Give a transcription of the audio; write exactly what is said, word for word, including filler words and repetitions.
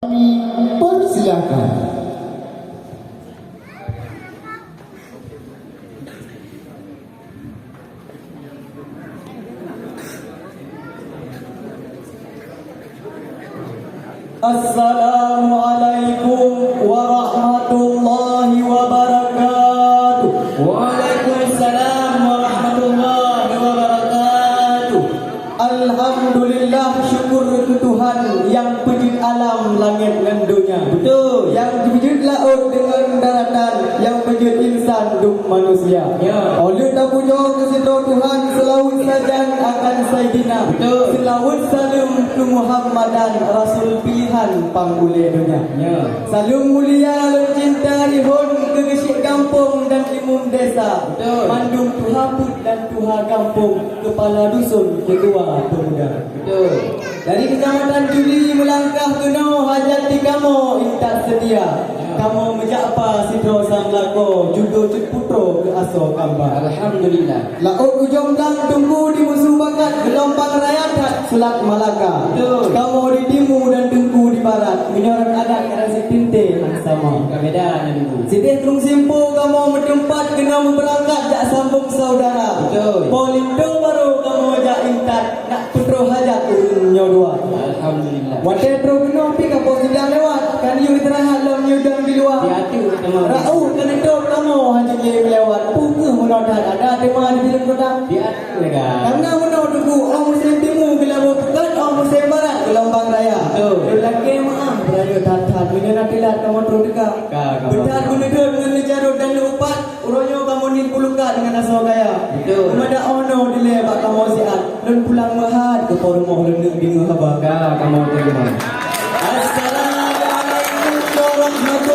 Kami persilakan. Assalamualaikum warahmatullahi wabarakatuh. Waalaikumsalam warahmatullahi wabarakatuh. Alhamdulillah, syukur keu Tuhan nyang peujeuet alam langét ngon donya. Betul. Nyang peujeuet laôt deungon daratan, nyang peujeuet insan dum manusia. Ya. Óh lheueh tapujoe keu sidroe Tuhan, seulaweuet sajan akan Saidina. Betul. Seulaweuet saleuem keu Muhammadan, Rasul pilihan pang ulée donya. Ya. Saleuem mulia lôn cinta rihon keu geuchik gampông dan imum desa. Betul. Mandum tuha peuet dan tuha gampông, keupala dusun, keutua peumuda. Betul. Dari Kecamatan Juli meulangkah keunoe hajat di kamoe intat seutia. Ya. Kamoe meujak pa sidroe sang lakoe, judô Cut Putroe keu asoe kamba. Alhamdulillah. Laôt ujoe blang teungku di musu bakat, geulombang raya that Selat Malaka. Betul. Kamoe di timu dan teungku di barat, meunyoe rot adat ngon rasi tinte hana sama. Ka beda na teungku. Sideh Trueng Simpo kamoe meuteumpat keunoe meubeurangkat jak sambông saudara. Betul. Po linto barô kamoe jak intat, nak peutroh hajat ureueng nyoe dua. Alhamdulillah. Watée troh keunoe pih ka po sidang lewat, kan yue istirahat lom yue dong di luwa. Di ateueh teuma. Raôh keuneutôp kamoe hana jeuet lé meulewat, peue kheueh meunoe that ada teuma di bileuen kota. Di ateueh. Karena meunoe teungku, óh musém timu geulaboh peukat, óh musém barat geulombang raya. Betul. Lôn lakée meuáh beurayeuk that-that, meunyoe na teulat kamoe troh teuka. Ka, ka. Beutat geuneudot ngon neujarot dan neuupat, uroe nyoe kamoe niet peulukat deungon asoe kaya. Betul. Meumada óh noe dilée bak kamoe siat, lôn pulang meuhat keu po rumoh lôn neuk deungoe haba. Ka, kamoe teurimong. Assalamualaikum warahmatullahi